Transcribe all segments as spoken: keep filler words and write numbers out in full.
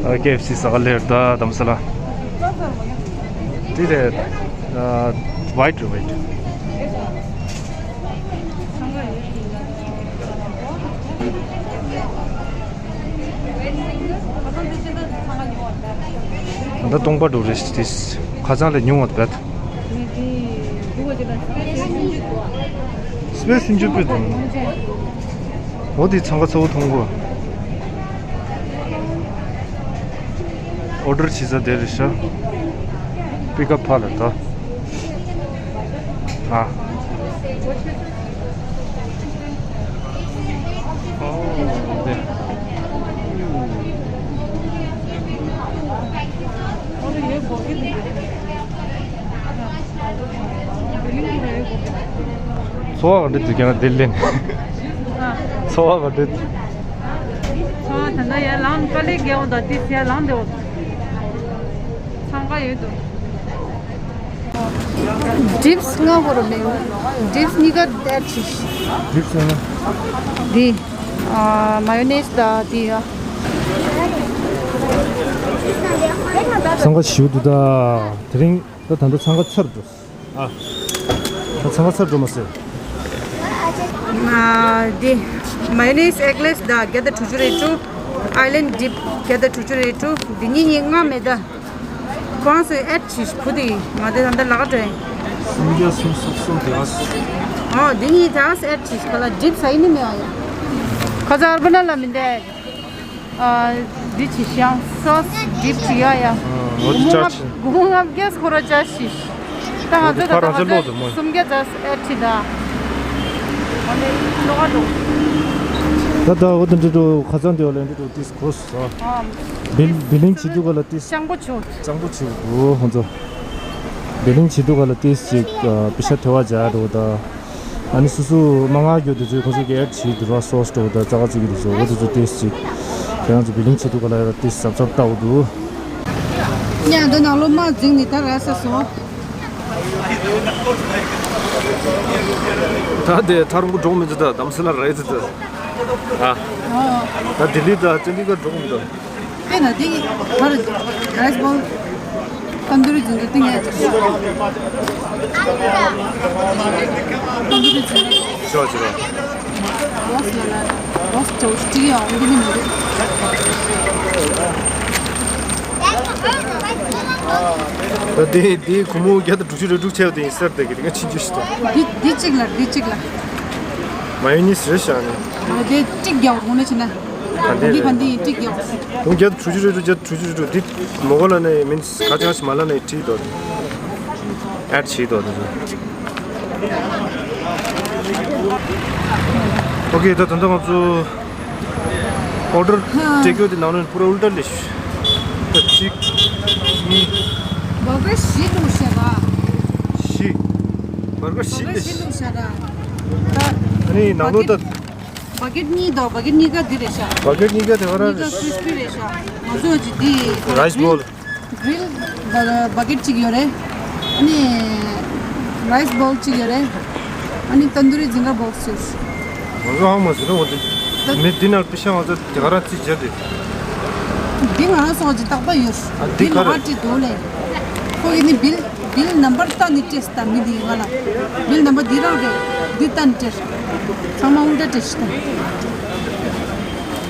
ཨ། ཀེ་ཨེཕ་སི་ཟ་ག་སླེབས་ད་དམ་ས་ལ། དེ་རེད། ཨ། ཝའིཊ་རེད། ཝའིཊ། ད་སྟོང་པ་འགྲོ་རེད་དེ། ཁ་སང་ལས་ཉུང་བ་བེད། སི་པེ་སུམ་ཅུ་པེ་དང་། འོ་དེ་འཚང་ཁ་ཚ་བོ་མཐོང་གོ། ཨོ་ཌར་བྱེད་ས་དེ་རེད་ཤག་པིག་ཨབ་ཕར་ལ་ད། ཨ། ཚོར་བ་ག་འདྲ་འདུག་ཀྱང་དེ་ལེན། ཚོར་བ་ག་འདྲ་འདུག་ཚོར་བ་ད་ལྟ་ཡར་ལངས། དཀའ་ལས་རྒྱག་འོང་དང་དེ་ཡར་ལངས་བསྡད་འོང་། འཚང་ཁ་ཡོད་འདུག་ཌིབ་སི་ལྔ་དགོས་རེད་མེད། ཌིབ་སི་གཉིས་ཀ་ཨེཌ་བྱེད་ཤིག་ཌིབ་སི་ལྔ། འདི། ཨ། མ་ཡོ་ནེ་སི་དང་འདི་ཡ། འཚང་ཁ་ཞེ་པོ་འདུག་ད་དེ་རིང་། ད་ད་ལྟ་འཚང་ཁ་ཚར་འགྲོ། ཨ། ད་འཚང་ཁ་ཚར་འགྲོ་མ་ཟེར། ཨ། འདི། མ་ཡོ་ནེ་སི་ཨེག་ལེ་སི་དང་བརྒྱ་དང་དྲུག་ཅུ་རེ་དྲུག་ཨའི་ལན་ཌིབ་བརྒྱ་དང་དྲུག་ཅུ་རེ་དྲུག་འདི་གཉིས་གཉིས་ལྔ་མེད་ད། གོང་སུ་ཨེཌ་བྱེད་བུ་དེ་ང་དེ་ད་ལྟ་ལག་འགྲོ་ཡིན། སུམ་བརྒྱ་སུམ་སུམ་སུམ་དེ་ཨ། ཨོ་འདི་གཉིས་ད་ཨེཌ་བྱེད་ག་ལ་ཌིབ་སི་ཡིན་ནི་མེད་ཨ་ཡ། ཁ་ཚ་ཨར་བ་ན་ལ་མི་འདས། ཨ། འདི་ཅི་ཤང་སོ་སི་ཌིབ་ཅི་ཡ་ཡ། ཨ། འོ་དེ་ཅར་ཅི། སྒོར་མོ་ལྔ་བརྒྱ་སྐོར་ར་ཅར་ཤི། ད་ང་ཚོ་ད་ལྟ་ང་ཚོ་སུམ་བརྒྱ་ཙམ་ཨེ་ཁྲི་ད། ཨ་ནི་ལོག་འགྲོ། ད་ད་འོ་དེ་འདྲ་འགྲོ་ཁ་ཚང་དེ་བ་ལ་འདྲ་འགྲོ་ཏིས་གོ་སོ། ཨ། བིལ་བིལ་ལིང་བྱེད་དུས་ག་ལ་ཏིས། སྤྱང་པོ་བྱུང་། སྤྱང་པོ་བྱུང་འོ་ཁོང་ཚོ། བིལ་ལིང་བྱེད་དུས་ག་ལ་ཏིས་ཅིག་པེ་ཤ་ཐེ་བ་སྦྱར་འགྲོ་ད། ཨ་ནི་སོ་སོ་མ་ང་རྒྱུ་དེ་ཚོའི་ཁོ་ཚོ་གི་ཨེཌ་བྱེད་དུ་ར་སོ་སི་འགྲོ་ད་ཙག་ཙིག་གི་དེ་ཚོ་འོ་དེ་ཚོ་ཏེས་ཅིག་ཁྱེད་རང་ཚོ་བི་ལིང་བྱེད་དུ་ག་ལ་ཡ་ཏེས་ཟབ་ཟབ་ལྟ་བུ་འདུག་ཉ་འདི་ནང་ལོ་མ་འཛིང་ནི་ད་ར་ས་སོ། ད་དེ་ཐར་མགོ་འགྲོ་མི་འདུག་ད་དམ་སེ་ལ་རེད་འདུག་ད། ཨ། ད་ལྡི་ལི་ད་ཅི་ལི་ག་འགྲོ་མི་འདུག་དཔེར་ན་འདི་ག་རེ་རའི་སི་བོལ། ཏན་དུ་རི་འཛིན་གྲྭ་ཏིང་ངེ་འཛིན། ཏན་དུ་རི་འཛིན་གྲྭ། ཤོག་ཅི་ར། རོ་སི་ལ་ལ། རོ་སི་ཅོ་ཅི་ཡང་འདི་ནི་མི་འདུག་ད་དེ་དེ་ཁོ་མོ་བརྒྱ་དང་དྲུག་ཅུ་རེ་དྲུག་ཆེ་བ་དེ་ཡིན་སར་དེ་གི་དེ་ག་ཕྱིན་ཅི་ཞིག་དང་། འདི་འདི་གཅིག་ལ་འདི་གཅིག་ལ། མ་ཡོ་ནི་སི་རེད་ཤག་ནི། ཨ་དེ་གཅིག་རྒྱག་དགོས་ནི་ཕྱིན་ན། ག་འདི་འདི་ག་རེད། འདི་ཡིན་གཅིག་རྒྱག་དགོས། ཁོང་བརྒྱ་དང་དྲུག་ཅུ་རེ་དྲུག་བརྒྱ་དྲུག་ཅུ་རེ་དྲུག་འདི་མོ་གོ་ལ་ནི་མིན་ག་ཅང་ཞིག་མ་ལ་ནི་བྲིས་དོ། ཨེཌ་བྱས་དོ་དེ་ཚོ། ཨོ་ཁེ་ད་ད་ལྟ་ང་ཚོ་ཨོ་ཌར་སྤྲད་རྒྱུ་དེ་ནང་ནས་པུ་ར་ཨུལ་ཏྲ་ལས་ཤི། ད་གཅིག་གཉིས། བ་ག་བཞི་འདུག་ཤག་ག་བཞི། བ་ག་བཞི་ལས་ཤི། བ་ག་བཞི་འདུག་ཤག་ག་ད་ཨ་ནི་ནང་ལོགས་ད། བ་ཀེ་ཊི་གཉིས་དང་བ་ཀེ་ཊི་གཉིས་ཀ་འདི་རེད་ཤག་བ་ཀེ་ཊི་གཉིས་ཀ་དེ་ག་རང་གཉིས་ཀ་རེད། ཁྲིས་པི་རེད་ཤག་ང་ཚོ་ཅི་འདི་རའི་སི་བོལ། གྲིལ་བ་ཀེ་ཊི་གཅིག་ཡོད་རེད། ཨ་ནི་རའི་སི་བོལ་གཅིག་ཡོད་རེད། ཨ་ནི་ཏན་དུ་རི་འཛིང་གྲྭ་བོག་སི་ཡོད། ང་ཚོ་ཧང་མ་ཟེར་ན་འོ་དེ་མི་འདི་ནང་པི་ཤ་ང་ཚོ་དེ་ག་རང་རྩིས་བྱས་ཏེ། འདི་ང་རང་སོང་ཅི་རྟག་པ་ཡོད། ཨ་འདི་འདི་ག་ལ་རེད། བ་ཀེ་ཊི་འདུག་ལེ། ཁོ་གི་ནི་བིལ། བིལ་ནམ་བར་ལྟ་ནི་སྤྲད་ད་མི་འདི་ང་ལ། བིལ་ནམ་བར་འདི་རང་རེད། འདི་ལྟ་ནི་སྤྲད། ཚང་མ་ཨུལ་ཏྲ་སྤྲད་ཤི་ད།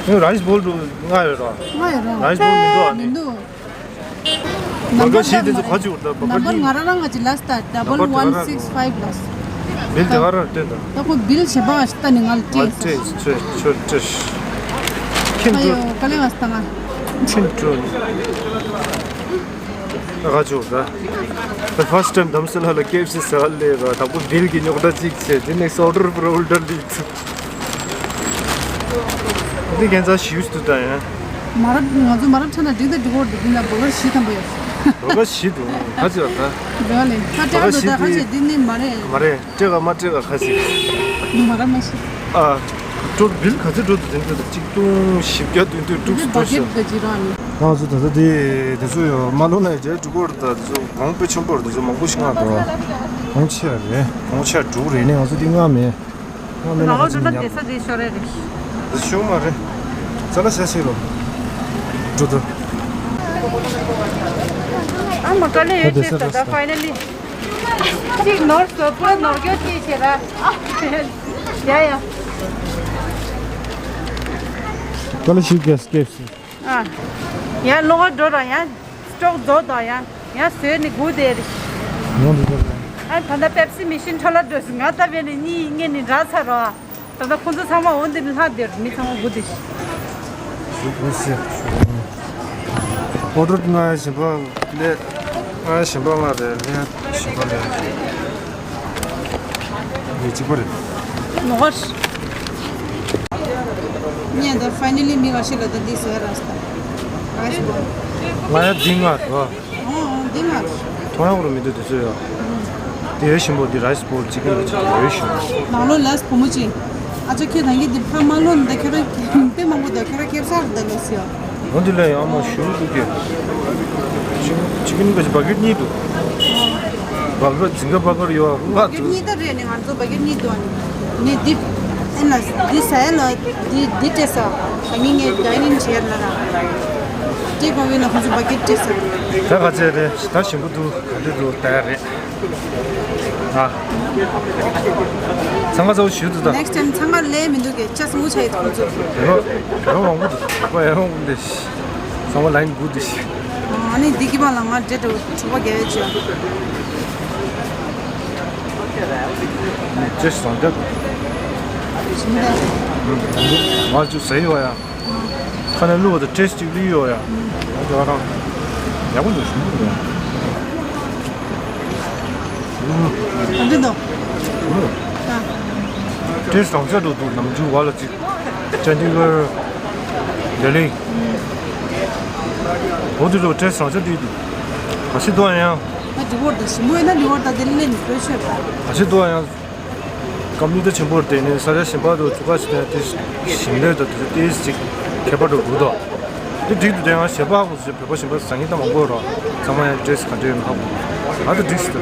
ངས་རའི་སི་བོལ་དུ་ལྔ་ཡོད་ར། ལྔ་ཡོད་ར། རའི་སི་བོལ་མི་འདུག་ཨ་ནི། མི་འདུག་བ་ག་བཞི་དེ་ཚོ་ག་ཅིག་ཡོད་ད་བ་ག་ནམ་བར་གཉིས། ང་རང་རང་ང་ཅི་ལ་སྟ་ཌ་བལ་ཝན་སིགས་ཕའིབ་ལ། བིལ་དེ་ག་རང་སྟོན་ད། ད་ཁོ་བིལ་བྱེད་པ་ཨ་ཤི་ད་ནི་ང་ལ་ང་སྤྲད་སྤྲད་སྤྲད་སྤྲད་སྤྲད། ཁྱིམ་ཨ་ཡོ་དུ་ག་ལེ་བ་སྟ་ང་། ཁྱིམ་དུ། ད་ག་ཅིག་ཡོད་ད། The first time དམ་སེ་ལ་ལ་ཀེ་ཨེཕ་སི་ཟ་ལེ་ར་ད་ཁོ་བིལ་གི་རྙོག་དྲ་ཅིག་བྱས་དེ་ནེག་སི་ཨོ་ཌར་པུ་ར་ཨུལ་ཏྲ་ལིག་ཚུ། འདི་ཁྱེད་ཚོ་ཞིབ་ཏུ་ལྟ་ཡ། མ་རབས་ང་ཚོ་མ་རབས་ཆ་ན་འགྲིག་ད་འགྲིག་གོ་འདུག་འདི་ན་བ་ག་བཞི་ཐམ་པ་ཡོད། བ་ག་བཞི་འདུག་ཁ་ཅིག་ད། འདི་ལས་ཁ་བ་ག་བཞི་འདུག་ད་ཁ་ཅིག་འདི་ནི་མ་རེད། མ་རེད་སྤྲད་ག་མ་སྤྲད་ག་ཁ་ཅིག་མ་རབས་མ་ཤི། ཨ། ཊོ་ཊལ་བིལ་ག་ཚོད་འགྲོ་འདུག་དེ་ཚོ་ད་གཅིག་སྟོང་བཞི་བརྒྱ་བདུན་སྟོང་དྲུག་ཅུ་འགྲོ་ཤག་ང་ཚོ་ད་ལྟ་དེ་དེ་ཚོ་ཡོད་མ་ལོ་ན་རྒྱ་འགྲོ་གི་རེད། ད་དེ་ཚོ་གོང་དཔེ་ཆེན་པོ་རེད། དེ་ཚོ་མང་པོ་ཞིག་ང་དང་གོང་ཆེ་རེད། གོང་ཆེ་དྲུག་རེད་ནས་ང་ཚོ་དེ་ལྔ་མེད། ལྔ་མེད་ན་ང་ཚོ་ཉམས་སྡེ་ས་དེ་ཤོར་རེད། དེ་ཤོར་མ་རེད། ཙ་ལ་ཟེར་ཟེར་རོ། འགྲོ་ད། ཨ་མ་དཀའ་ལས་ཡོད་ཆེ་ད་ད་ཕའི་ནལ་ལི། གཅིག་ནོར་བཟོ་པོ་ནོར་སྐྱོ་ཅི་བྱེད་ར། ཡ་ཡ། དཀའ་ལས་ཞིག་རྒྱལ་སྐྱེས་སུ། ཨ། ཡ་ལོག་འགྲོ་ར་ཡ། སྐྱོག་རྫོགས་དང་ཡ། ཡ་བཟོས་ནི་སྒུག་བསྡད་རེད། ཡོང་འདུག་ག་ཨ་ད་ལྟ་པེབ་སི་མི་ཤིན་འཕྲོ་བརླག་འགྲོ་སོང་། ང་ལྟ་བས་ནི་གཉིད་ངས་ནི་འདྲ་ཚར་རོ། ད་ལྟ་ཁོང་ཚོ་ཚང་མ་འོ་འདི་ནི་ལྷག་བསྡད་རེད། མི་ཚང་མ་སྒུག་བསྡད་ཤག་ཞུ་དགོས་ཟེར། ཨོ་ཌར་ལྔ་ཡ་ཞིམ་པ་ལས། ལྔ་ཡ་ཞིམ་པ་ལྔ་རེད། ལྔ་ཡ་ཞིམ་པ་ལྔ་རེད། ཡིན་གཅིག་པ་རེད། ནོར། ཉན་ད་ཕའི་ནལ་ལི་མི་ཁ་ཤས་ལ་ད་འདི་བཟོས་ར་སྟ། ཨ་ཞིམ་པ། ང་ཡ་འདི་ང་དོ། ཨོ་ཨོ་འདི་ང་། ཐོང་ཡག་རུ་མི་འདུག་དེ་ཚོ་ཡ། དེ་ཡ་ཞིམ་པོ་འདི་རའི་སི་བོལ་ཅི་ཀན་གི་ཅིག་ཡ་ཞིམ་པོ། ནང་ལོ་ལས་བུ་མོ་ཅིག་ཨ་ཅག་ཁྱེད་རང་གིས་འདི་ཕ་མ་ལོན་ད་ཁྱེད་རང་དཔེ་མང་པོ་ད་ཁྱེད་རང་ཁེབ་སར་ད་ལོ་སི་ཡ། འོ་འདི་ལ་ཡང་མ་ཞུ་འདུག་གི་ཅི་ཅི་ཀན་གི་བ་གེ་ཊི་གཉིས་འདུག་བ་གེ་ཊི་འཛིན་ག་བ་གེ་ཊི་ཡོད་ལྔ་འདུག་གཉིས་ད་རེད་ནི་ང་ཚོ་བ་གེ་ཊི་གཉིས་འདུག་ནི་འདི་ཨེ་ན་འདི་ཟ་ཡ་ལ་འདི་འདི་སྤྲད་ས་ད་ངས་ངས་ཌའི་ནིང་བྱས་ལ་ར་སྤྲད་པ་བས་ན་ཁོང་ཚོ་བ་གེ་ཊི་སྤྲད་ས་ད་ག་ཚད་རེད། ད་ཞིམ་པོ་འདུག་ག་འདྲ་འདུག་ལྟ་ཡ་རེད། ཨ། འཚང་ཁ་ཚ་བོ་ཞུ་འདུག་ད། ནེགསི་ཊའིམ་འཚང་ཁ་ལས་མི་འདུག་གས་ཅ་སུ་མུ་ཆ་ཡི་ཐོང་ཚོ། རོ། རོ་མང་པོ་འདུག་རོ་ཡ་མང་པོ་འདུག་ཚང་མ་ལ་ཡིན་དགུ་འདུག་ཨ་ནི་འདི་གི་བ་ལ་ང་འདྲེ་འདྲ་བོ་གྲོགས་པོ་རྒྱལ་ཡོད་ཅོ། ཅེས་སང་རྒྱབ། ང་ཚོ་ཟས་ཡོད་ཡ། ཁ་ནས་བླུགས་པ་དང་ཊེ་སི་ཊི་གཅིག་བླུགས་ཡོད་ཡ། ང་ཚོ་ཨ་རང་། ཡག་པོ་འདུག་ཞིམ་པོ་འདུག་ག་འདྲ་འདུག་ཨ། ཊེ་སི་ཊི་རང་ཆ་འགྲོ་འདུག་ནམ་རྒྱུན་བ་ལ་གཅིག་ཅན་ཌི་གར། ལྡི་ལི། འོ་དེ་ཚོ་ཊེ་སི་ཊི་རང་ཆ་འདི་འདུག་ག་ཞིག་འདུག་ཨ་ཡང་། ང་འདི་བོར་དང་ཞིམ་པོ་ཡིན་ན་འདི་བོར་དང་དེ་ལས་ནི་བོད་ཤོད་དང་། ག་ཞིག་འདུག་ཨ་ཡང་། ཀམ་པ་ནི་ད་ཆེན་པོར་བརྟེན་ནས་ས་ཆ་གཞན་པ་དུ་ཚུགས་ཀ་ཞིག་དང་དེ་ཞིང་ལས་དང་དེ་ཚོ་ཏོག་ཙམ་ཅིག་ཁྱད་པར་འགྲོ་འདུག་དོ། དེ་འགྲིག་འདུག་དེ་ཡང་གཞན་པ་ཧ་གོ་སོང་། བོད་པ་གཞན་པ་ཟ་མཁན་ད་མང་པོ་ཡོད་རོགས། ཚང་མ་ཡང་ཊེ་སི་ཊི་ག་འདྲ་ཡོད་ན་ཧ་གོ། ང་ད་འགྲིག་སོང་།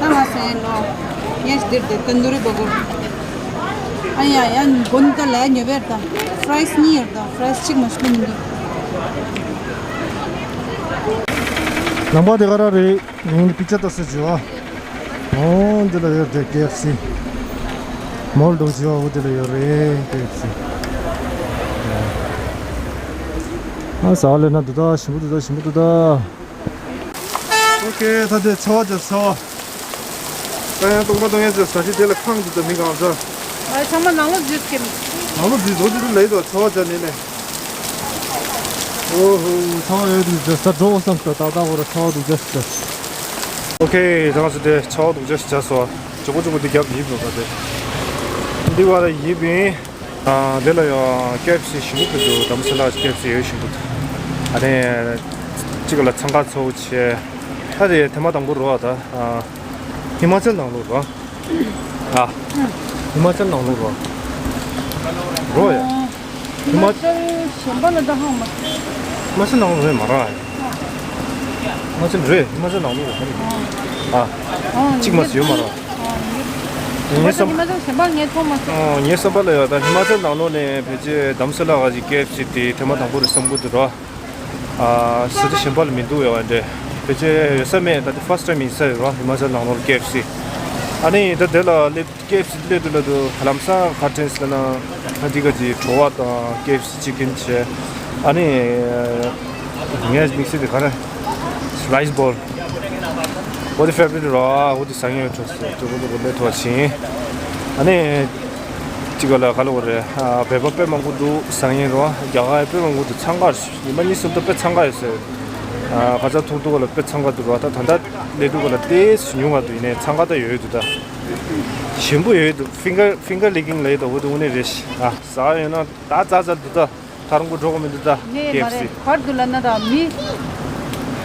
ད་ང་ཟེར་ནོ། ངས་འདིར་དེ་ཏན་དུ་རི་བ་གུར། ཨ་ཡ་ཡ་མགོ་ནི་ད་ལས་ཉོ་བེར་དང་། ཕ་རའི་སི་གཉིས་ཡོད་དང་ཕ་རའི་སི་གཅིག་མ་ཞིག་མི་འདུག་ལམ་པ་དེ་ག་ར་རེད། ངས་པིག་ཅར་ལྟ་ས་བྱོས་ཨ། ཨོ་འདི་ལ་ཡོད་དེ་ཀེ་ཨེཕ་སི། མོལ་འགྲོ་བྱོས་ཨ། འོ་འདི་ལ་ཡོད་རེད་ཀེ་ཨེཕ་སི། ཨ་ཟ་ལེ་ན་འདུག་ད་ཞིམ་པོ་འདུག་ད་ཞིམ་པོ་འདུག་ད། ཨོ་ཁེ་ད་དེ་ཚ་བ་ཅན་ཚ་བ། ད་ཡང་སྟོང་པ་སྟོང་ཡན་ཚོས་ཟ་ཞིག་དེ་ལ་ཁང་འདུག་ད་མི་གང་ཟ། ཨ་ཚང་མ་ནང་ལོགས་འཛུལ་སྐྱེམས། ནང་ལོགས་འཛུལ་འགྲོ་འདི་ལ་ཡོད་དོ་ཚ་བ་ཅན་ནི་ནས། ཨོ་ཧོ། ཚ་བ་ཡོད་དུས་ཇ་ས་འགྲོ་བསམ་སོང་། ཏག་ཏག་འོ་ར་ཚ་བ་འདུག་ཇ་ས་ཇ། ཨོ་ཁེ་ད་ང་ཚོ་དེ་ཚ་བ་འདུག་ཇ་ས་ཇ་སོ། ཇོ་ཀོ་ཇོ་ཀོ་དེ་རྒྱབ་ཡིབ་ནོ་ད་དེ། འདི་བ་ལ་ཡིབ་ཡིན། ཨ་དེ་ལ་ཡང་ཀེ་ཨེཕ་སི་ཞིམ་པོ་འདུག་དྷ་རམ་ས་ལ་ཀེ་ཨེཕ་སི་ཡོད་ཞིམ་པོ་འདུག་ཨ་ནི་གཅིག་ལ་འཚང་ཁ་ཚ་བོ་བྱས། ད་དེ་ཐེངས་མ་དང་པོ་རོ་ད། ཨ་ཧི་མ་ཅལ་ནང་ལོགས་རོ། ཨ། ཧི་མ་ཅལ་ནང་ལོགས་རོ། རོ་ཡ། ཧི་མ་ཅལ་གཞན་པ་ལ་ད་ཧང་མ། ཧི་མ་ཅལ་ནང་ལོགས་རེད་མ་ར། ཧི་མ་ཅལ་རེད། ཧི་མ་ཅལ་ནང་ལོགས་རེད། ཨ། གཅིག་མ་ཟིན་ཡོད་མ་ར། ངའི་བསམ། ཧི་མ་ཅལ་གཞན་པ་ངས་མཐོང་མ་སོང་། ཨ་ངའི་བསམ་པ་ལ་ཡ་ད་ཧི་མ་ཅལ་ནང་ལོགས་ནས་ཕལ་ཆེར་དྷ་རམ་ས་ལ་ག་ཅིག་ཀེ་ཨེཕ་སི་དེ་ཐེངས་མ་དང་པོ་རེད་བསམ་གི་འདུག་ར། ཨ་ས་ཆ་གཞན་པ་ལ་མི་འདུག་ཡོད་པ་འདྲ། ཕལ་ཆེར་ཡོད་ས་མེད། ད་དེ་ཕར་སི་ཊི་ཊའིམ་ཡིན་ས་རེད་ར། ཧི་མ་ཅལ་ནང་ལོགས་ཀེ་ཨེཕ་སི། ཨ་ནི་ད་དེ་ལ་སླེབས། ཀེ་ཨེཕ་སི་སླེབས་དུས་ལ་དུ་ལམ་སང་ག་དྲན་སོང་ན། ད་འདི་ག་ཅིག་བྲོ་བ་དང་ཀེ་ཨེཕ་སི་ཅི་ཀན་བྱས། ཨ་ནི་ངས་དམིགས་བསལ་དེ་ག་རེ། རའི་སི་བོལ། འོ་དེ་ཕེ་བ་རི་ཊི་ར། འོ་དེ་ཟ་མཁན་ཡོད་ཆོག་ཟེར་དུ་གོ་དུ་གོ་ལེ་ཐོག་ཕྱིན། ཨ་ནི་གཅིག་ག་ལ་ག་ལ་འོ་རེད། ཨ་བོད་པ་དཔེ་མང་པོ་འདུག་ཟ་མཁན་ར། རྒྱ་གར་དཔེ་མང་པོ་འདུག་འཚང་ཁ་ཉི་མ་གཉིས་གསུམ་དུ་དཔེ་འཚང་ཁ་ཡོད་ཟེར། ཨ་ཁ་ཚ་ཐུག་ཐུག་ག་ལ་དཔེ་འཚང་ཁ་འདུག་ར། ད་ད་ལྟ་སླེབས་དུས་ག་ལ་ཏོག་ཙམ་ཉུང་བ་འདུག་ཡིན་ནའི་འཚང་ཁ་ད་ཡོད་འདུག་ད། ཞིམ་པོ་ཡོད་འདུག་ཕིང་གར་ཕིང་གར་ལིཀ་ཀིང་ལ་ཡོད་འདུག་འོ་དེ་དངོས་གནས་རེད་ཤག་ཨ་ཟ་ཡོད་ན་ད་ཟ་ཟ་འདུག་ད་ད་རུང་གོ་འགྲོ་གི་མི་འདུག་ད་ངས་ཀེ་ཨེཕ་སི། མ་རེད། གར་འདུག་ལབ་ན་ད་མི་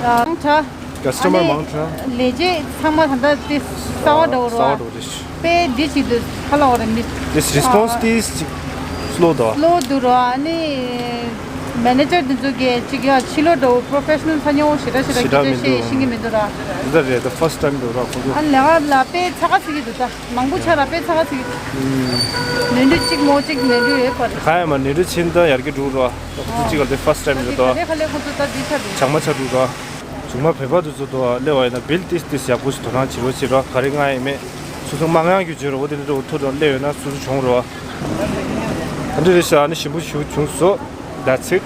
ཨ་མང་དྲགས། ཀ་སི་ཊ་མར་ཨ་ནི་མང་དྲགས། ལས་བྱེད་ཚང་མ་ད་ད་དེ་གསར་པ་འདྲ་བོ་རེད་པ། གསར་པ་འདྲ་བོ་རེད་ཤག་པས་འདི་ཅིག་ཏུ་ཁ་ལ་འོ་རེ་མི། This response ཨ། This ཅིག་slow དོ། Slow འདུག་རོ། ཨ་ནི་manager འདི་ཚོ་གིས་ཅིག་ཡ་ཕྱི་ལོགས་འདྲ་བོ་professional ཐ་སྙད་འོ་ཞེ་དྲག་ཞེ་དྲག་ཞེ་དྲག་མི་འདུག་ཤེས་ཤེས་ཀྱི་མི་འདུག་ར། འདི་ལྟར་རེད། The first time འདུག་ར་ཁོ་ཚོ། ཨ་ལས་ཀ་ལ་དཔེ་ཚ་ག་ཚིག་གི་འདུག་ད། མང་པོ་ཆགས་ར་དཔེ་ཚ་ག་ཚིག་གི་འདུག་ནོར་འཁྲུལ་གཅིག་མོ་གཅིག་ནོར་འཁྲུལ་ཡོད་པ་རེད། ག་ཡ་མ་ནོར་འཁྲུལ་ཕྱིན་ད་ཡར་གྱི་འགྲོ་ར། ཁོ་ཚོ་གཅིག་ག་དེ་first time རེད་དོ། ག་ལེ་ག་ལེ་ཁོ་ཚོ་ད་འདི་ཆགས་འདུག་ཇག་མ་ཆགས་འགྲོ་ར། ཇུང་མ་བོད་པ་དེ་ཚོ་དོ་སླེབས་པ་ཡིན་ན་བིལ་ཏིས་ཏིས་ཡག་པོ་ཞིག་དོ་སྣང་བྱེད་རོགས་བྱེད་ར། ག་རེ་ང་ཡིན་མེད། སོ་སོ་མང་ཡང་གི་བརྗོད་རོགས་དེ་འདྲ་འགྲོ་ཐུར་དང་སླེབས་ཡོད་ན་སོ་སོ་བྱུང་རོགས། ད་འདྲ་རེད་ཤག་ཨ་ནི་ཞིམ་པོ་ཞིག་བྱུང་སོ། That's it.